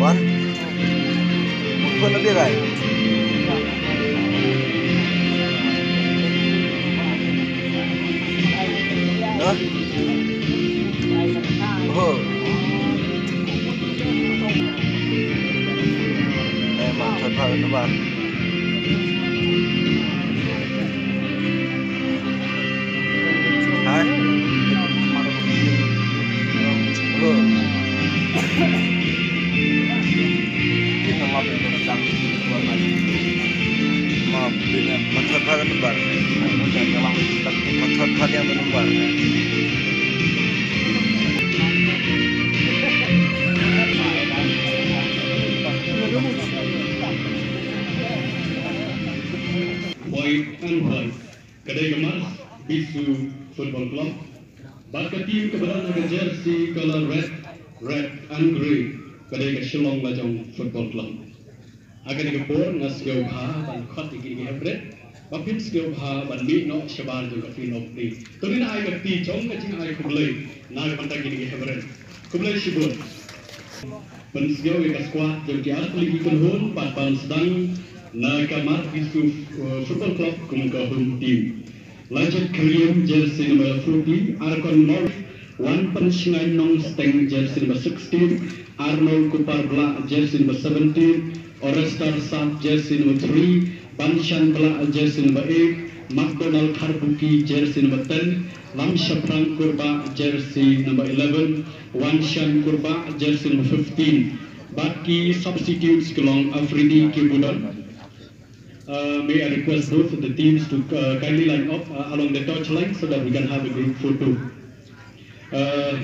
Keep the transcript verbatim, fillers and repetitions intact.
Wan. Bukan lebih, guys. Hah? Oh. Eh, ma, thot pha, thot pha. Hai. Oh. Kita ma pin ko dang tuan mai. Ma pin ma thot pha kan bar. Ma thot pha yang kan bar. Boy and boy. Ka dei ka Marbissu Football Club. Bad ka team kaba don ha ka jersey color red, red and green, ka dei ka Shillong Lajong Football Club. Ha kane ka por nga sngewbha ban khot ïa kine ki heprit ba phin sngewbha ban mih noh shabar jong ka field of play. To ngin ai ka kti jong ka jingai khublei na ka bynta kine ki heprit. Khublei shibun. Pynsngew ïa ka squad jong ki artylli ki kynhun bad ban sdang na ka Marbissu, uh, Football Club kum ka home team. Lajit Khyriem, jersey number forty, Arkon Mawrie, Wanpynshngain Nongsteng, jersey number sixteen, Arnold Kuparblah, jersey number seventeen, Orestar Sap, jersey number three, Banshan Blah, jersey number eight, McDonald Kharbuki, jersey number ten, Lamshaphrang Kurbah, jersey number eleven, Wanshan Kurbah, jersey number fifteen. Bad ki substitutes ki long Afridi Kibudon. Uh, may I request both of the teams to, uh, kindly line up, uh, along the touch line so that we can have a group photo. Uh,